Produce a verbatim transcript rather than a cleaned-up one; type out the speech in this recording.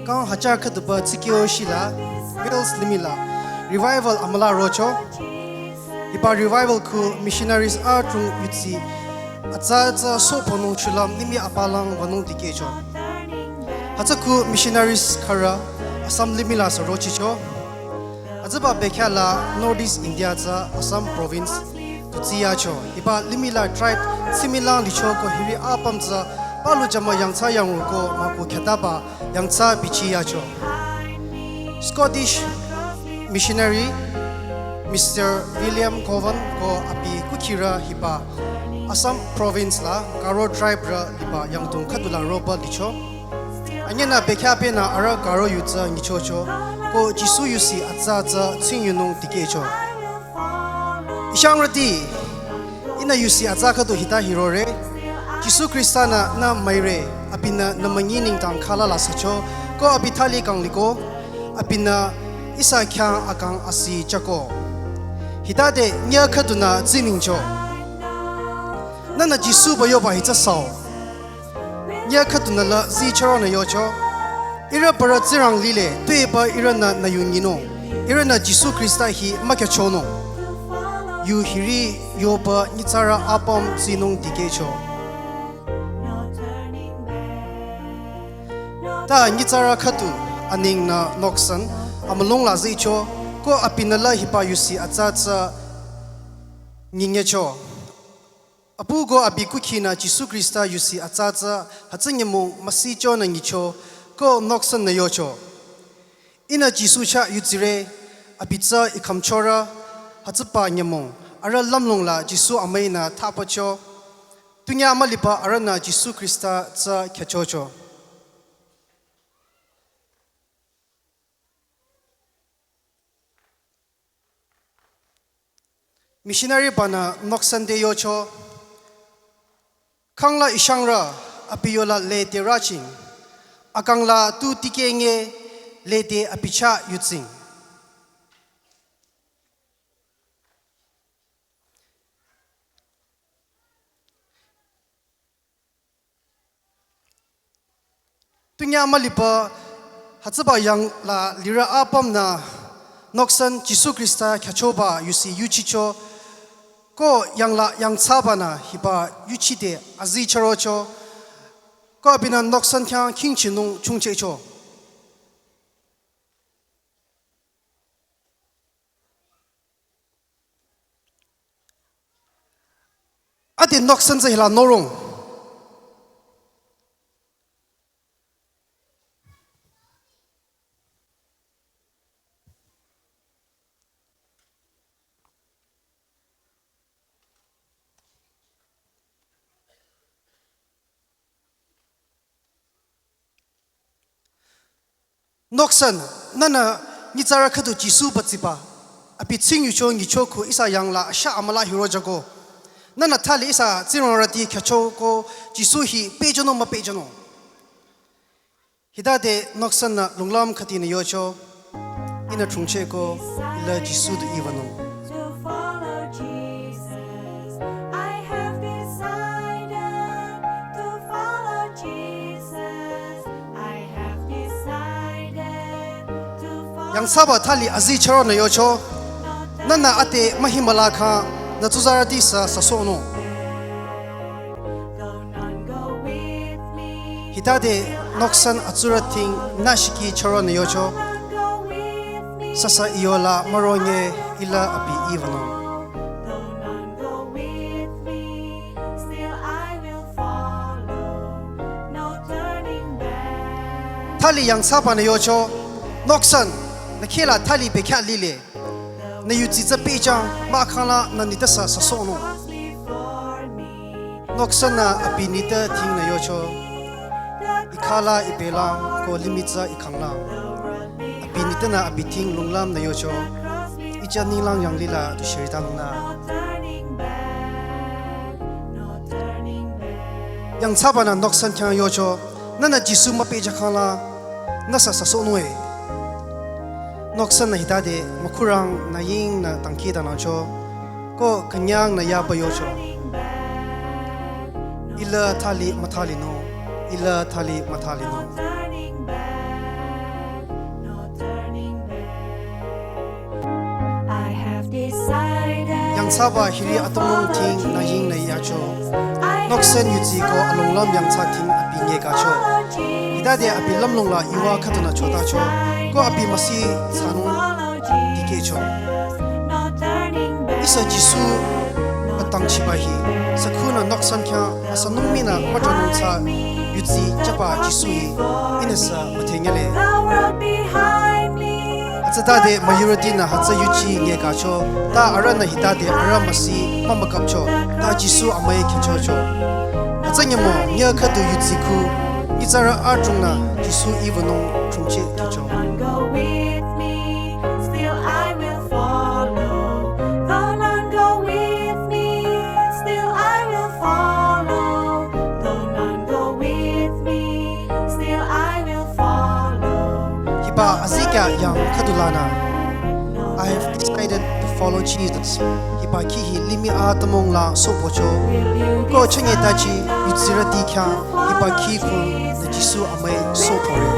Kang hajar khüduba tsikyo shila, Wales limih la, revival amüla rocho. Hiba revival khu missionaries adrong yudsi atsa atsa sohpünung shulüm limih apalang wünung dikehcho. Hütsü khu missionaries khürü Assam limih la sü rochicho. Hütsüba bekhyah la North East India tsü Assam province tu tsiyacho. Hiba limih la tribe similang licho ko hiri apüm tsü palu jama yangthsa yangrü ko mahkhang khyataba yangthsa bichiyacho. Scottish missionary Mister William Govan ko abi kukhirü hiba Assam province la Garo tribe rü liba yangdong khüdula roba licho. Anyinü bekhyah pü nü arüh Garo yu tsü nyichocho, ko Jisu yusi atsa tsü tsingyunung dikehcho. Ishangrüti, ihnü yusi atsa khüdu hita hirore. Jisu Khrista-nü nü müire, abinü nü münyi nengdang khala la sücho, ko abi thali kang liko, abinü ihsa khyang akang asi chako. Hitade nyüh khüdunü tsiningcho. Nühnü Jisu ba yoba hitsü sao. Nyüh khüdunü la zicharo nü yocho. Ihrü parü Tsingrang lile, tuepü ihrünü nü yu nyinung. Ihrünü Jisu Khrista hi mükhyachonung. Yu hiri yoba nyitsarü apüm tsinung dikehcho. Ta nyitsarü khüdu aneng nü Noksan amülung la zicho, ko abinü la hiba yusi atsa tsü nyinyecho. Apu ko abi kukhinü Jisu Khrista yusi atsa tsü hütsü nyümong müsicho nü nyicho, ko Noksan nü yocho. Ihnü Jisu chah yutsire, abi tsü ikhümchorü, hütsüba nyümong arüh lümlong la Jisu amüinü thapücho. Tunyah müliba arühnü Jisu Khrista tsü khyüchocho. Missionary banü Noksan te yocho, khangla ishangrü abi yola lede rüching, akang la tu dikeh nge lede abi chah yutsing. Tunyah müliba hütsüba yang la lirü apümnü Noksan Jisu Khrista khyüchoba yusi yuchicho, ko yang la yangthsabanü hiba yuchide azicharocho, ko abinü Noksan khyang khingchinung chungchehcho. Ade Noksan tsü hila norung. Noksan, nühnü nyitsarü khüdu Jisu batsiba, abi tsing yucho nyicho khu ihsa yang la asha amüla hiro jüko. Nühnü thali ihsa Tsingrang rüti khyücho ko Jisu hi pehjünung müpehjünung. Hitade Noksan-nü lunglüm khütinü yocho, ihnü chungcheh ko, ila Jisu du iwanung. To follow Jesus, I have decided to follow Jesus. I have decided to follow. Yangthsaba thali azicharonü yocho, nühnü ate mühimüla kha, nü tsuzarüti sü süsohnung. Hitade Noksan atsurü ting nü shiki charonü yocho. Süsü iyola müronye ila abi iwanung. Thali yangthsabanü yocho, Noksan, nü khehla thali bekhyah lile. Nü yudsi tsü pehjüng, mahkhang la nü nitesü süsohnung. Noksan-nü abi nite tingnü yocho, ikhala ibelang ko limih tsü ikhanglang. Abi nitenü abi ting lunglümnü yocho, ija ninglang yanglila tu shiritanung nü. Yangthsabanü Noksan khyang yocho, nühnü Jisu müpehjükhang la, nüsü süsohnung-e. Noksan-nü hitade mükhurang nü ying nü dangkhidangnangcho, ko künyang nü yaba yocho. Ila thali müthalinung, ila thali müthalinung. Tsaba hiri atümung ting nü ying nü yacho. Noksen yudsi ko alonglam yangthsa ting abi nyekacho. Hitade abi lümlong la iwa khüdunü chotacho. Ko abi müsi thsanung dikehcho. Ihsa Jisu atangchiba hi, sükhu nü noksen khyang asanung mii nü mütranung thsa yudsi jüba Jisu hi ihnüsü müthenyele. Hütsütade majority nü hütsü yuchi nyekacho, ta arühnü hitade arüh müsi mümükapcho, ta Jisu amüi khyüchocho. Hütsü nyümong nyü khüdu yudsi khu, nyitsarü adrongnü Jisu iwünung chungcheh khyücho. Though none go with me, still I will follow. Though none go with me, still I will follow. Though none go with me, still I will follow. Hiba azikya yang khüdulanü, I have decided to follow Jesus. Hiba khi hi limih atümung la sohpocho. Ko chünye tachi yudsirüti khyang hiba khi khu nü Jisu amüi sohpore.